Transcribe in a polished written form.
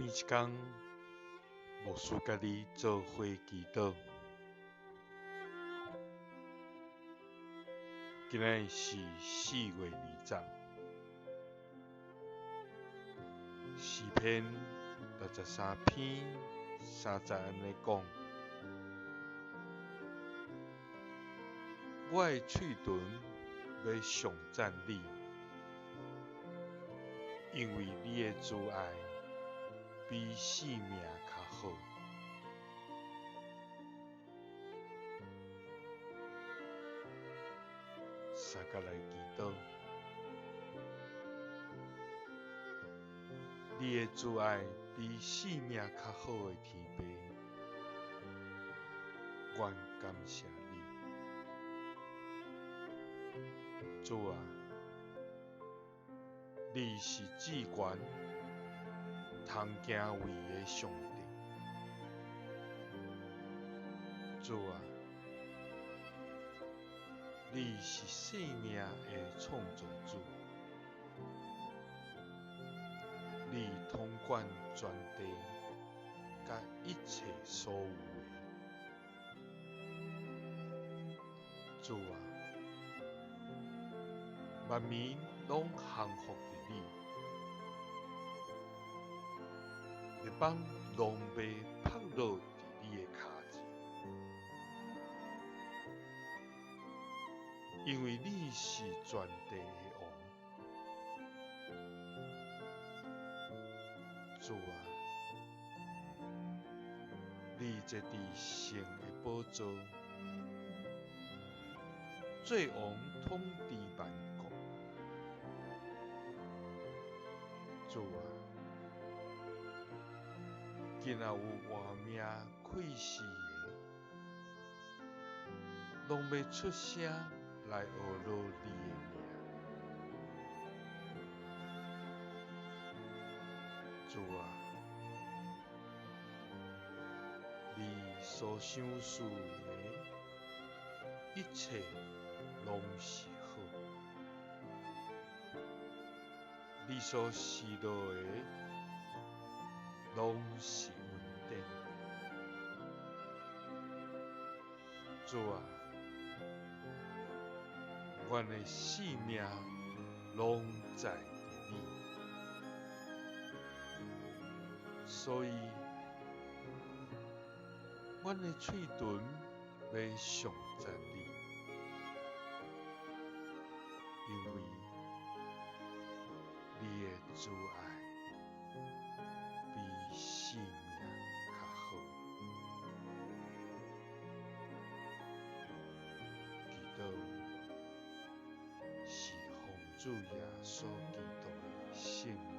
每一工，牧師佮你做伙祈禱。今仔日是4月20，詩篇63篇3節按呢講：我的喙唇欲頌讚你，因為你的慈愛比性命較好。相佮來祈禱，你的慈愛比性命較好的天父，阮感謝你。主啊，你是至懸通敬畏的上帝。主啊，你是生命的創造主，你統管全地佮一切所有的。主啊，萬民攏降服佇你，列邦攏欲仆落佇你的跤前，因為你是全地的王。主啊，你坐佇聖的寶座，做王統治萬國。主啊，今仔有活命氣死的，攏欲出聲來呵咾你的名。主啊，你所賞賜的一切攏是好，你所施落的攏是恩典。主啊，阮的性命攏在佇你，所以阮的喙唇欲頌讚你，因為你的慈愛比性命較好。祈禱是奉主耶穌基督的聖名。